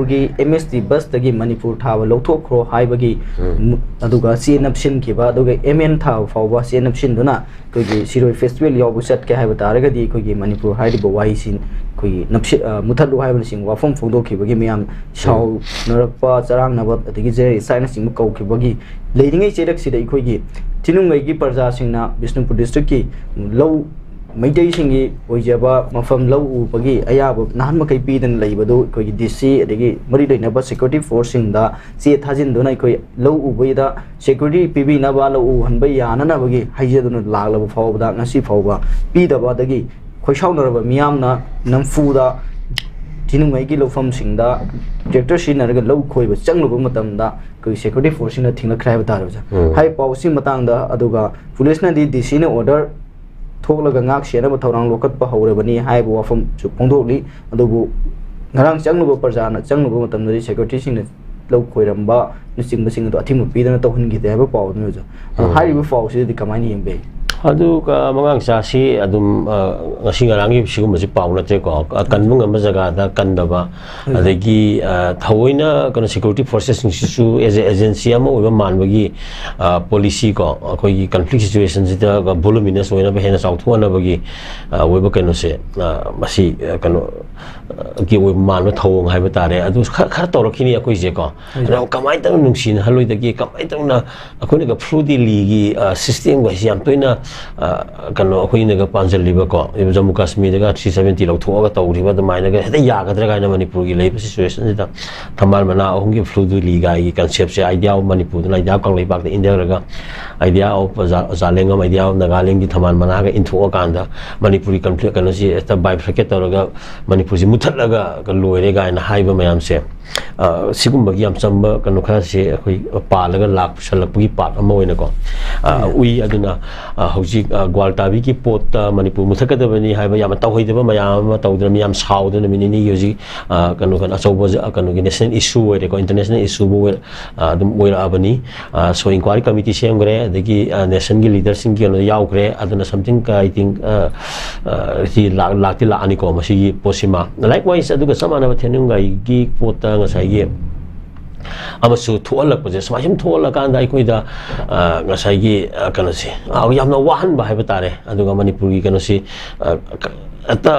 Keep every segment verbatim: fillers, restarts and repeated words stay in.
ꯒꯤ ꯑꯦꯝ ꯑꯦꯁ ꯇꯤ ꯕꯁꯇꯒꯤ ꯃꯅꯤꯄꯨꯔ ꯊꯥꯕ ꯂꯧꯊꯣꯛꯈ꯭ꯔꯣ ꯍꯥꯏꯕꯒꯤ, ꯎꯝ꯫ ꯑꯗꯨꯒ ꯆꯦ ꯅꯞꯁꯤꯟꯈꯤꯕ, ꯑꯗꯨꯒ ꯑꯦꯝ ꯑꯦꯟ ꯊꯥꯕ ꯐꯥꯎꯕ ꯆꯦ ꯅꯞꯁꯤꯟꯗꯨꯅ ꯑꯩꯈꯣꯏꯒꯤ ꯁꯤꯔꯣꯏ ꯐꯦꯁꯇꯤꯚꯦꯜ ꯌꯥꯎꯕ ꯆꯠꯀꯦ ꯍꯥꯏꯕ ꯇꯥꯔꯒꯗꯤ ꯑꯩꯈꯣꯏꯒꯤ ꯃꯅꯤꯄꯨꯔ ꯍꯥꯏꯔꯤꯕ ꯋꯥꯍꯩꯁꯤ ꯑꯩꯈꯣꯏꯒꯤ ꯅꯞꯁꯤ-, ꯑ, ꯃꯨꯊꯠꯂꯨ ꯍꯥꯏꯕꯅꯆꯤꯡꯕ ꯋꯥꯐꯝ ꯐꯣꯡꯗꯣꯛꯈꯤꯕꯒꯤ ꯃꯌꯥꯝ ꯁꯥꯎꯅꯔꯛꯄ, ꯆꯔꯥꯡꯅꯕ, ꯑꯗꯒꯤ ꯖꯦꯅꯔꯦꯜ ꯏꯁꯇ꯭ꯔꯥꯏꯛꯅꯆꯤꯡꯕ ꯀꯧꯈꯤꯕꯒꯤ ꯂꯩꯔꯤꯉꯩ ꯆꯩꯔꯛꯁꯤꯗ ꯑꯩꯈꯣꯏꯒꯤ ꯊꯤꯅꯨꯡꯒꯩꯒꯤ ꯄ꯭ꯔꯖꯥꯁꯤꯡꯅ ꯕꯤꯁꯅꯨꯄꯨꯔ ꯗꯤꯁꯇ꯭ꯔꯤꯛꯀꯤ ꯂꯧ ꯃꯩꯇꯩꯁꯤꯡꯒꯤ ꯑꯣꯏꯖꯕ ꯃꯐꯝ ꯂꯧ ꯎꯕꯒꯤ ꯑꯌꯥꯕ ꯅꯍꯥꯟ ꯃꯈꯩ ꯄꯤꯗꯅ ꯂꯩꯕꯗꯨ ꯑꯩꯈꯣꯏꯒꯤ ꯗꯤ ꯁꯤ ꯑꯗꯒꯤ ꯃꯔꯤ ꯂꯩꯅꯕ ꯁꯦꯀ꯭ꯌꯨꯔꯤꯇꯤ ꯐꯣꯔꯁꯁꯤꯡꯗ ꯆꯦ ꯊꯥꯖꯤꯟꯗꯨꯅ ꯑꯩꯈꯣꯏ ꯂꯧ ꯎꯕꯒꯤꯗ ꯁꯦꯀ꯭ꯌꯨꯔꯤꯇꯤ ꯄꯤꯕꯤꯅꯕ, ꯂꯧ ꯎꯍꯟꯕ ꯌꯥꯅꯅꯕꯒꯤ ꯍꯥꯏꯖꯗꯨꯅ ꯂꯥꯛꯂꯕ ꯐꯥꯎꯕꯗ ꯉꯁꯤ ꯐꯥꯎꯕ ꯄꯤꯗꯕ ꯑꯗꯒꯤ ꯈꯣꯏꯁꯥꯎꯅꯔꯕ ꯃꯤꯌꯥꯝꯅ ꯅꯝꯐꯨꯗ ꯊꯤꯅꯨꯡꯉꯩꯒꯤ ꯂꯧꯐꯝꯁꯤꯡꯗ ꯇ꯭ꯔꯦꯛꯇꯔ ꯁꯤꯖꯤꯟꯅꯔꯒ ꯂꯧ ꯈꯣꯏꯕ ꯆꯪꯂꯨꯕ ꯃꯇꯝꯗ ꯑꯩꯈꯣꯏꯒꯤ ꯁꯦꯀ꯭ꯌꯨꯔꯤꯇꯤ ꯐꯣꯔꯁꯁꯤꯡꯅ ꯊꯤꯡꯂꯛꯈ꯭ꯔꯦ ꯍꯥꯏꯕ ꯇꯥꯔꯦ ꯑꯣꯖꯥ꯫ ꯎꯝ꯫ ꯍꯥꯏꯔꯤꯕ ꯄꯥꯎꯁꯤ ꯃꯇꯥꯡꯗ ꯑꯗꯨꯒ ꯄꯨꯂꯤꯁꯅꯗꯤ ꯗꯤ ꯁꯤꯅ ꯑꯣꯔꯗꯔ ꯊꯣꯛꯂꯒ ꯉꯥꯛ ꯁꯦꯟꯅꯕ ꯊꯧꯔꯥꯡ ꯂꯧꯈꯠꯄ ꯍꯧꯔꯕꯅꯤ ꯍꯥꯏꯕ ꯋꯥꯐꯝꯁꯨ ꯐꯣꯡꯗꯣꯛꯂꯤ꯫ ꯑꯗꯨꯕꯨ ꯉꯔꯥꯡ ꯆꯪꯂꯨꯕ ꯄ꯭ꯔꯖꯥꯅ ꯆꯪꯂꯨꯕ ꯃꯇꯝꯗꯗꯤ ꯁꯦꯀ꯭ꯌꯨꯔꯤꯇꯤꯁꯤꯡꯅ ꯂꯧ ꯈꯣꯏꯔꯝꯕꯅꯆꯤꯡꯕꯁꯤꯡ ꯑꯗꯨ ꯑꯊꯤꯡꯕ ꯄꯤꯗꯅ ꯇꯧꯍꯟꯈꯤꯗꯦ ꯍꯥꯏꯕ ꯄꯥꯎ ꯑꯗꯨꯅꯤ ꯑꯣꯖꯥ꯫ ꯑꯗꯣ ꯎꯝ꯫ ꯍꯥꯏꯔꯤꯕ ꯄꯥꯎꯁꯤꯗꯗꯤ ꯀꯃꯥꯏꯅ ꯌꯦꯡꯕꯤꯔꯤ? ꯑꯗꯨ, ꯑ, ꯃꯉꯥꯡꯆꯥꯁꯤ ꯑꯗꯨꯝ, ꯑ, ꯉꯁꯤ ꯉꯔꯥꯡꯒꯤ ꯁꯤꯒꯨꯝꯕꯁꯤ ꯄꯥꯎ ꯅꯠꯇ꯭ꯔꯦꯀꯣ꯫ ꯑ, ꯀꯟꯕ ꯉꯝꯕ ꯖꯒꯥꯗ ꯀꯟꯗꯕ, ꯎꯝ꯫ ꯑꯗꯒꯤ, ꯑ, ꯊꯑꯣꯏꯅ ꯀꯩꯅꯣ ꯁꯦꯀ꯭ꯌꯨꯔꯤꯇꯤ ꯐꯣꯔꯁꯦꯁꯁꯤꯡꯁꯤꯁꯨ as a agency ꯑꯃ ꯑꯣꯏꯕ ꯃꯥꯟꯕꯒꯤ, ꯑ, ꯄꯣꯂꯤꯁꯤ ꯀꯣ, ꯑꯩꯈꯣꯏꯒꯤ ꯀꯟꯐ꯭ꯂꯤꯛ ꯁꯤꯆꯨꯋꯦꯁꯟꯁꯤꯗ ꯚꯣꯂꯨꯃꯤꯅꯁ ꯑꯣꯏꯅꯕ, ꯍꯦꯟꯅ ꯆꯥꯎꯊꯣꯛꯍꯟꯅꯕꯒꯤ, ꯑ, ꯑꯣꯏꯕ ꯀꯩꯅꯣꯁꯦ, ꯑ, ꯃꯁꯤ, ꯑ, ꯀꯩꯅꯣ, ꯑ, ꯒꯤ ꯑꯣꯏꯕ ꯃꯥꯟꯕ ꯊꯧꯑꯣꯡ ꯍꯥꯏꯕ ꯇꯥꯔꯦ꯫ ꯑꯗꯨ ꯈꯔ, ꯈꯔ ꯇꯧꯔꯛꯈꯤꯅꯤ ꯑꯩꯈꯣꯏꯁꯦꯀꯣ꯫ ꯍꯣꯏ꯫ ꯑꯗꯣ ꯀꯃꯥꯏꯅ ꯇꯧꯅ ꯅꯨꯡꯁꯤꯅꯍꯜꯂꯣꯏꯗꯒꯦ? ꯀꯃꯥꯏꯅ ꯇꯧꯅ ꯑꯩꯈꯣꯏꯅꯒ ꯐ꯭ꯂꯨꯗꯤꯂꯤꯒꯤ, ꯑ, ꯁꯤꯁꯇꯦꯝꯒ ꯍꯥꯏꯁꯤ ꯌꯥꯝ ꯇꯣꯏꯅ, ꯑ, ꯀꯩꯅꯣ, ꯑꯩꯈꯣꯏꯅꯒ ꯄꯥꯟꯁꯤꯜꯂꯤꯕꯀꯣ, ꯖꯝꯃꯨ ꯀꯥꯁꯃꯤꯔꯗꯒ ꯊ꯭ꯔꯤ ꯁꯚꯦꯟꯇꯤ ꯂꯧꯊꯣꯛꯑꯒ ꯇꯧꯔꯤꯕ ꯑꯗꯨꯃꯥꯏꯅꯒ ꯍꯦꯛꯇ ꯌꯥꯒꯗ꯭ꯔꯥ ꯀꯥꯏꯅ ꯃꯅꯤꯄꯨꯔꯒꯤ ꯂꯩꯔꯤꯕ ꯁꯤꯆꯨꯋꯦꯁꯟꯁꯤꯗ ꯊꯝꯕꯥꯜ ꯃꯅꯥ ꯑꯍꯨꯝꯒꯤ ꯐ꯭ꯂꯨꯗꯤꯂꯤꯒꯥꯏꯒꯤ ꯀꯟꯁꯦꯞꯁꯦ, idea of ꯃꯅꯤꯄꯨꯔꯗꯅ, idea of ꯀꯪꯂꯩꯄꯥꯛꯇ ꯏꯟꯊꯔꯒ, idea of ꯑꯣꯖꯥ, ꯑꯣꯖꯥ ꯂꯦꯡꯉꯝ, idea of ꯅꯥꯒꯥꯂꯦꯟꯒꯤ ꯊꯝꯕꯥꯜ ꯃꯅꯥꯒ ꯏꯟꯊꯣꯛꯑꯀꯥꯟꯗ ꯃꯅꯤꯄꯨꯔꯤ ꯀꯟꯐ꯭ꯂꯤꯛ ꯀꯩꯅꯣꯁꯤ ꯍꯦꯛꯇ bifurcate ꯇꯧꯔꯒ ꯃꯅꯤꯄꯨꯔꯁꯤ ꯃꯨꯊꯠꯂꯒ ꯂꯣꯏꯔꯦ ꯀꯥꯏꯅ ꯍꯥꯏꯕ ꯃꯌꯥꯝꯁꯦ, ꯑ, ꯁꯤꯒꯨꯝꯕꯒꯤ ꯌꯥꯝ ꯆꯝꯕ ꯀꯩꯅꯣ ꯈꯔꯁꯦ ꯑꯩꯈꯣꯏ ꯄꯥꯜꯂꯒ ꯂꯥꯛꯁꯜꯂꯛꯄꯒꯤ ꯄꯥꯔꯠ ꯑꯃ ꯑꯣꯏꯅꯀꯣ, ꯑ, ꯎꯝ꯫ ꯎꯏ꯫ ꯑꯗꯨꯅ, ꯑ, ꯍꯧꯖꯤꯛ, ꯑ, ꯒ꯭ꯋꯥꯜꯇꯥꯕꯤꯒꯤ ꯄꯣꯠꯇ ꯃꯅꯤꯄꯨꯔ ꯃꯨꯊꯠꯀꯗꯕꯅꯤ ꯍꯥꯏꯕ ꯌꯥꯝ ꯇꯧꯍꯩꯗꯕ ꯃꯌꯥꯝ ꯑꯃ ꯇꯧꯗꯅ, ꯃꯤ ꯌꯥꯝ ꯁꯥꯎꯗꯅ, ꯃꯤ ꯅꯤꯅꯤꯒꯤ ꯍꯧꯖꯤꯛ, ꯑ, ꯀꯩꯅꯣ, ꯀꯩꯅꯣ ꯑꯆꯧꯕ, ꯑ, ꯀꯩꯅꯣꯒꯤ ꯅꯦꯁꯅꯦꯜ ꯏꯁꯨ ꯑꯣꯏꯔꯦꯀꯣ, ꯏꯟꯇꯔꯅꯦꯁꯅꯦꯜ ꯏꯁꯨꯕꯨ ꯑꯣꯏꯔ-, ꯑ, ꯑꯗꯨꯝ ꯑꯣꯏꯔꯛꯑꯕꯅꯤ꯫ ꯑ, so inquiry committee ꯁꯦꯝꯈ꯭ꯔꯦ, ꯑꯗꯒꯤ, ꯑ, ꯅꯦꯁꯟꯒꯤ ꯂꯤꯗꯔꯁꯤꯡꯒꯤ ꯀꯩꯅꯣꯗ ꯌꯥꯎꯈ꯭ꯔꯦ꯫ ꯑꯗꯨꯅ something, I think, ꯑ, ꯑ, ꯁꯤ ꯂꯥꯛ-, ꯂꯥꯛꯇꯤ ꯂꯥꯛꯑꯅꯤꯀꯣ ꯃꯁꯤꯒꯤ ꯄꯣꯠꯁꯤꯃ꯫ Likewise, ꯑꯗꯨꯒ ꯆꯞ ꯃꯥꯟꯅꯕ ꯊꯦꯅꯨꯡꯒꯥꯏꯒꯤ ꯄꯣꯠꯇ ꯉꯁꯥꯏꯒꯤ ꯑꯃꯁꯨ ꯊꯣꯛꯍꯜꯂꯛꯄꯁꯦ, ꯁꯨꯃꯥꯏ ꯁꯨꯝ ꯊꯣꯛꯍꯜꯂꯀꯥꯟꯗ ꯑꯩꯈꯣꯏꯗ, ꯑ, ꯉꯁꯥꯏꯒꯤ, ꯑ, ꯀꯩꯅꯣꯁꯦ, ꯑ, ꯌꯥꯝꯅ ꯋꯥꯍꯟꯕ ꯍꯥꯏꯕ ꯇꯥꯔꯦ꯫ ꯑꯗꯨꯒ ꯃꯅꯤꯄꯨꯔꯒꯤ ꯀꯩꯅꯣꯁꯤ, ꯑ, ꯍꯦꯛꯇ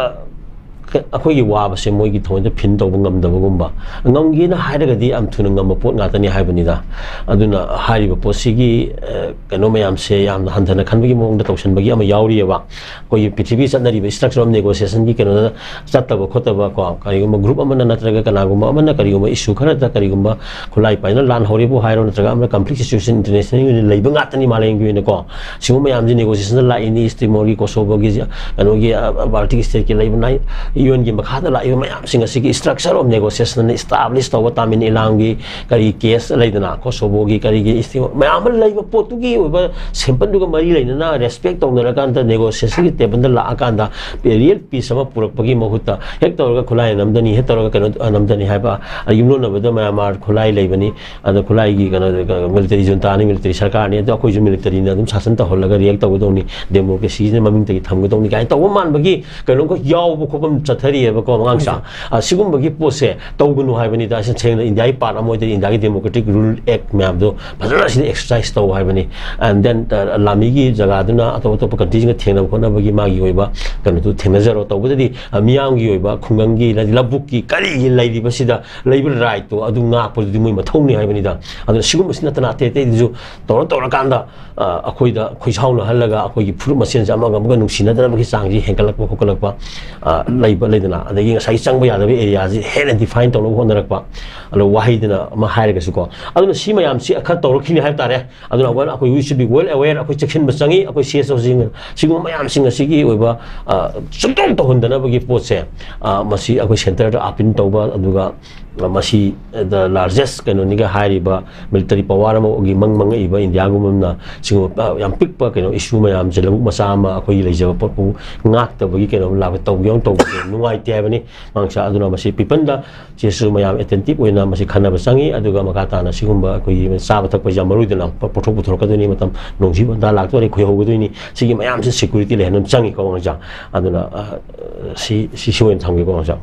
ꯑꯩꯈꯣꯏꯒꯤ ꯋꯥꯕꯁꯦ ꯃꯣꯏꯒꯤ ꯊꯃꯣꯏꯗ ꯐꯤꯟ ꯇꯧꯕ ꯉꯝꯗꯕꯒꯨꯝꯕ, ꯉꯝꯒꯦꯅ ꯍꯥꯏꯔꯒꯗꯤ ꯌꯥꯝ ꯊꯨꯅ ꯉꯝꯕ ꯄꯣꯠ ꯉꯥꯛꯇꯅꯤ ꯍꯥꯏꯕꯅꯤꯗ꯫ ꯑꯗꯨꯅ ꯍꯥꯏꯔꯤꯕ ꯄꯣꯠꯁꯤꯒꯤ, ꯑ, ꯀꯩꯅꯣ ꯃꯌꯥꯝꯁꯦ ꯌꯥꯝꯅ ꯍꯟꯊꯅ ꯈꯟꯕꯒꯤ ꯃꯑꯣꯡꯗ ꯇꯧꯁꯟꯕꯒꯤ ꯑꯃ ꯌꯥꯎꯔꯤꯑꯕ꯫ ꯑꯩꯈꯣꯏꯒꯤ ꯄ꯭ꯔꯤꯊꯤꯕꯤ ꯆꯠꯅꯔꯤꯕ structure of negotiation ꯒꯤ ꯀꯩꯅꯣꯗ ꯆꯠꯇꯕ ꯈꯣꯠꯇꯕ ꯀꯣ, ꯀꯔꯤꯒꯨꯝꯕ group ꯑꯃꯅ ꯅꯠꯇ꯭ꯔꯒ ꯀꯅꯥꯒꯨꯝꯕ ꯑꯃꯅ ꯀꯔꯤꯒꯨꯝꯕ issue ꯈꯔꯗ ꯀꯔꯤꯒꯨꯝꯕ ꯈꯨꯠꯂꯥꯏ ꯄꯥꯏꯅ ꯂꯥꯟ ꯍꯧꯔꯦꯕꯨ ꯍꯥꯏꯔꯣ, ꯅꯠꯇ꯭ꯔꯒ ꯑꯃꯅ conflict situation international ꯑꯣꯏꯅ ꯂꯩꯕ ꯉꯥꯛꯇꯅꯤ ꯃꯥꯂꯦꯝꯒꯤ ꯑꯣꯏꯅꯀꯣ꯫ ꯁꯤꯒꯨꯝꯕ ꯃꯌꯥꯝꯁꯤ negotiation ꯗ ꯂꯥꯛꯏꯅꯤ, ꯏꯁ ꯇꯤꯃꯣꯔꯒꯤ, ꯀꯣꯁꯣꯕꯣꯒꯤ, ꯀꯩꯅꯣꯒꯤ, ꯑ, Baltic state ꯀꯤ ꯂꯩꯕ ꯅꯥꯏ-, U N ꯒꯤ ꯃꯈꯥꯗ ꯂꯥꯛꯏꯕ ꯃꯌꯥꯝꯁꯤꯡ ꯑꯁꯤꯒꯤ structure of negotiation ꯑꯅ establish ꯇꯧꯕ, ꯇꯥꯃꯤꯜ ꯏꯂꯥꯝꯒꯤ ꯀꯔꯤ case ꯂꯩꯗꯅ, ꯀꯣꯁꯣꯕꯣꯒꯤ ꯀꯔꯤꯒꯤ ꯏꯁ ꯇꯤꯃꯣꯔ ꯃꯌꯥꯝ ꯑꯃ ꯂꯩꯕ ꯄꯣꯠꯇꯨꯒꯤ ꯑꯣꯏꯕ sample ꯗꯨꯒ ꯃꯔꯤ ꯂꯩꯅꯅ respect ꯇꯧꯅꯔꯀꯥꯟꯗ negotiation ꯒꯤ table ꯗ ꯂꯥꯛꯑꯀꯥꯟꯗ real peace ꯑꯃ ꯄꯨꯔꯛꯄꯒꯤ ꯃꯍꯨꯠꯇ ꯍꯦꯛ ꯇꯧꯔꯒ ꯈꯨꯠꯂꯥꯏ ꯅꯝꯗꯅꯤ, ꯍꯦꯛ ꯇꯧꯔꯒ ꯀꯩꯅꯣ, ꯑ, ꯅꯝꯗꯅꯤ ꯍꯥꯏꯕ, ꯑ, ꯌꯨꯝꯂꯣꯟꯅꯕꯗ ꯃꯌꯥꯝ ꯈꯨꯠꯂꯥꯏ ꯂꯩꯕꯅꯤ, ꯑꯗ ꯈꯨꯠꯂꯥꯏꯒꯤ ꯀꯩꯅꯣ, military junta ꯅꯤ, military ꯁꯔꯀꯥꯔꯅꯤ, ꯑꯗꯣ ꯑꯩꯈꯣꯏꯁꯨ military ꯅ ꯑꯗꯨꯝ ꯁꯥꯁꯟ ꯇꯧꯍꯜꯂꯒ react ꯇꯧꯒꯗꯧꯅꯤ, democracy ꯁꯤꯅ ꯃꯃꯤꯡꯇꯒꯤ ꯊꯝꯒꯗꯧꯅꯤ ꯀꯥꯏꯅ ꯇꯧꯕ ꯃꯥꯟꯕꯒꯤ ꯀꯩꯅꯣꯝꯈꯛ ꯌꯥꯎꯕ ꯈꯣꯠꯄ ꯑꯃ ꯆꯠꯊꯔꯤꯑꯕꯀꯣ ꯑꯉꯥꯡꯁꯥ꯫ ꯍꯣꯏ, ꯁꯥꯔ꯫ ꯑ, ꯁꯤꯒꯨꯝꯕꯒꯤ ꯄꯣꯠꯁꯦ ꯇꯧꯒꯅꯨ ꯍꯥꯏꯕꯅꯤꯗ꯫ ꯑꯁꯤ ꯁꯦꯡꯅ ꯏꯟꯗꯤꯌꯥꯒꯤ ꯄꯥꯔꯠ ꯑꯃ ꯑꯣꯏꯗꯣꯏ, ꯏꯟꯗꯤꯌꯥꯒꯤ democratic rule act ꯃꯌꯥꯝꯗꯣ ꯐꯖꯅ ꯑꯁꯤꯗ exercise ꯇꯧ ꯍꯥꯏꯕꯅꯤ꯫ And then, ꯑ, ꯂꯥꯃꯤꯒꯤ ꯖꯒꯥꯗꯨꯅ ꯑꯇꯣꯞ ꯑꯇꯣꯞꯄ country ꯁꯤꯡꯒ ꯊꯦꯡꯅꯕ ꯈꯣꯠꯅꯕꯒꯤ ꯃꯥꯒꯤ ꯑꯣꯏꯕ ꯀꯩꯅꯣꯗꯨ ꯊꯦꯡꯅꯖꯔꯣ꯫ ꯇꯧꯕꯗꯗꯤ, ꯑ, ꯃꯤꯌꯥꯝꯒꯤ ꯑꯣꯏꯕ ꯈꯨꯡꯒꯪꯒꯤ, ꯂꯧꯕꯨꯛꯀꯤ, ꯀꯔꯤꯒꯤ ꯂꯩꯔꯤꯕꯁꯤꯗ ꯂꯩꯕ right ꯇꯣ ꯑꯗꯨ ꯉꯥꯛꯄꯗꯨꯗꯤ ꯃꯣꯏ ꯃꯊꯧꯅꯤ ꯍꯥꯏꯕꯅꯤꯗ꯫ ꯑꯗꯨꯅ ꯁꯤꯒꯨꯝꯕꯁꯤ ꯅꯠꯇꯅ ꯑꯇꯩ ꯑꯇꯩꯗꯁꯨ ꯇꯧꯔ ꯇꯧꯔꯀꯥꯟꯗ, ꯑ, ꯑꯩꯈꯣꯏꯗ ꯈꯣꯏꯁꯥꯎꯅꯍꯜꯂꯒ ꯑꯩꯈꯣꯏꯒꯤ ꯐꯨꯔꯨꯞ ꯃꯁꯦꯟꯁꯦ ꯑꯃꯒ ꯑꯃꯒ ꯅꯨꯡꯁꯤꯅꯗꯅꯕꯒꯤ ꯆꯥꯡꯁꯤ ꯍꯦꯟꯒꯠꯂꯛꯄ ꯈꯣꯠꯀꯠꯂꯛꯄ, ꯑ, ꯂꯩꯕ ꯂꯩꯗꯅ, ꯑꯗꯒꯤ ꯉꯁꯥꯏꯒꯤ ꯆꯪꯕ ꯌꯥꯗꯕ area ꯁꯤ ꯍꯦꯟꯅ define ꯇꯧꯅꯕ ꯍꯣꯠꯅꯔꯛꯄ, ꯑꯗꯣ ꯋꯥꯍꯩꯗꯅ ꯑꯃ ꯍꯥꯏꯔꯒꯁꯨꯀꯣ꯫ ꯑꯗꯨꯅ ꯁꯤ ꯃꯌꯥꯝꯁꯤ ꯈꯔ ꯇꯧꯔꯛꯈꯤꯅꯤ ꯍꯥꯏꯕ ꯇꯥꯔꯦ꯫ ꯑꯗꯨꯅ one, ꯑꯩꯈꯣꯏ we should be well aware, ꯑꯩꯈꯣꯏ ꯆꯦꯛꯁꯤꯟꯕ ꯆꯪꯉꯤ, ꯑꯩꯈꯣꯏ C S O ꯁꯤꯡꯅ ꯁꯤꯒꯨꯝꯕ ꯃꯌꯥꯝꯁꯤꯡ ꯑꯁꯤꯒꯤ ꯑꯣꯏꯕ, ꯑ, ꯁꯨꯡꯇꯧ ꯇꯧꯍꯟꯗꯅꯕꯒꯤ ꯄꯣꯠꯁꯦ, ꯑ, ꯃꯁꯤ ꯑꯩꯈꯣꯏ centre ꯗ appeal ꯇꯧꯕ, ꯑꯗꯨꯒ ꯃꯁꯤ the largest ꯀꯩꯅꯣꯅꯤꯒ ꯍꯥꯏꯔꯤꯕ military power ꯑꯃꯒꯤ ꯃꯪ ꯃꯪꯉꯛꯏꯕ ꯏꯟꯗꯤꯌꯥꯒꯨꯝꯕꯅ ꯁꯤꯒꯨꯝꯕ ꯌꯥꯝ ꯄꯤꯛꯄ ꯀꯩꯅꯣ issue ꯃꯌꯥꯝꯁꯦ, ꯂꯧꯕꯨꯛ ꯃꯆꯥ ꯑꯃ ꯑꯩꯈꯣꯏꯒꯤ ꯂꯩꯖꯕ ꯄꯣꯠꯄꯨ ꯉꯥꯛꯇꯕꯒꯤ ꯀꯩꯅꯣ ꯂꯥꯛꯄ ꯇꯧꯒꯦ ꯇꯧꯕꯁꯦ ꯅꯨꯡꯉꯥꯏꯇꯦ ꯍꯥꯏꯕꯅꯤ꯫ ꯃꯥꯡꯁꯥ ꯑꯗꯨꯅ ꯃꯁꯤ peopleꯗ ꯁꯤꯁꯨ ꯃꯌꯥꯝ attentive ꯑꯣꯏꯅ ꯃꯁꯤ ꯈꯟꯅꯕ ꯆꯪꯉꯤ꯫ ꯑꯗꯨꯒ ꯃꯈꯥ ꯇꯥꯅ ꯁꯤꯒꯨꯝꯕ ꯑꯩꯈꯣꯏꯒꯤ ꯆꯥꯕ ꯊꯛꯄꯁꯦ ꯌꯥꯝ ꯃꯔꯨ ꯑꯣꯏꯗꯅ ꯄꯣꯠꯊꯣꯛ ꯄꯨꯊꯣꯔꯛꯀꯗꯣꯏꯅꯤ, ꯃꯇꯝ ꯅꯣꯡꯖꯨ ꯄꯟꯊꯥ ꯂꯥꯛꯇꯣꯔꯦ, ꯈꯣꯏꯍꯧꯒꯗꯣꯏꯅꯤ꯫ ꯁꯤꯒꯤ ꯃꯌꯥꯝꯁꯦ security ꯂꯩꯍꯟꯕ ꯆꯪꯉꯤꯀꯣ ꯃꯥꯡꯁꯥ꯫ ꯑꯗꯨꯅ ꯁꯤ ꯁꯤꯁꯤ ꯑꯣꯏꯅ ꯊꯝꯒꯦꯀꯣ ꯃꯥꯡꯁꯥ꯫